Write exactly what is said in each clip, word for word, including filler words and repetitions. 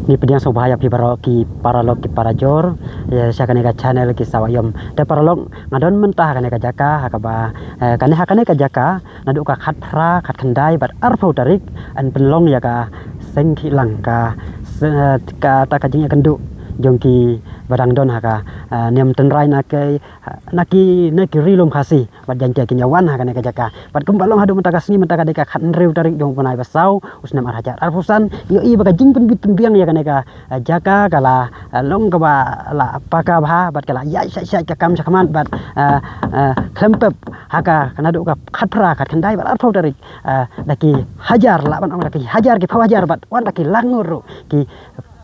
Ngi pdiang sngewbha ïa phi baroh ki paralok ki parajor ïa sha kane ka channel Ki Sawa Ïom. Te paralok, nga don mynta ha kane ka jaka ha kaba, eh, kane ha kane ka jaka naduh ka khatphra, khatkhyndai bad arphew tarik yn pynlong ïa ka seng khih lang, ka se-, eh, kata ka jingïakynduh jong ki ba dang don ha ka, eh, niam tynrai na ki, na ki, na ki ri lum Khasi bad Jaiñtia kin ïa wan ha kane ka jaka. Bad kumba long haduh mynta ka sngi, mynta ka dei ka khathynriew tarik jong u bnai ba saw u snem ar hajar arphew san. Ïohi ba ka jingpynbit pynbiang ïa kane ka, eh, jaka ka la, eh, long kaba la paka bha bad ka la ïaid shait shait ka kam shakhmat bad, eh, eh, khlem pep ha ka, ka naduh ka khatphra, khatkhyndai bad arphew tarik, eh, da ki hajar, lah ban ong da ki hajar, ki phew hajar bad wan da ki lak ngut ruh ki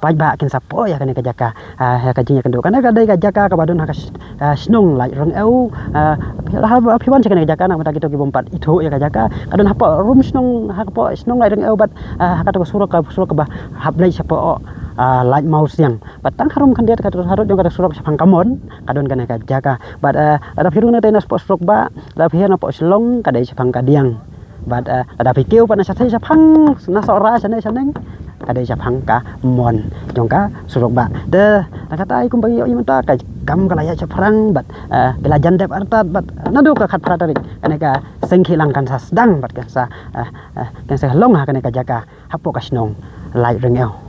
paidbah kin sa poi ha kane ka jaka, ah, ha ka jingïakynduh. Kane ka dei ka jaka kaba don ha ka sh-, ah, shnong Laitryngew, ah, ha, ha, phi wan sha kane ka jaka na ka bynta kito ki bym pat ithuh ïa ka jaka. Ka don hapoh rum shnong, hapoh shnong Laitryngew bad, ah, ha kato ka surok, ka surok kaba hap leit shapoh, ah, Laitmawsiang. Bad tang harum khyndiat kato, harud jong kato surok shaphang ka Mon ka don kane ka jaka. Bad, ah, lada phi rung na tei na shapoh surok bah, lada phi na poh Shillong ka dei shaphang ka Diang. Bad, eh, lada phi kiew pat na shathie shaphang, na Sohra shane shaneng, ka dei shaphang ka Mon jong ka surok bah. Te na kata ai kumba ngi ïohi mynta ka kam ka la ïaid shaphrang bad, eh, ki la jan dep artat bad naduh ka khatphra tarik kane ka seng khih lang kan sa sdang bad kan sa, eh, eh, kan sa long ha kane ka jaka hapoh ka shnong Laitryngew.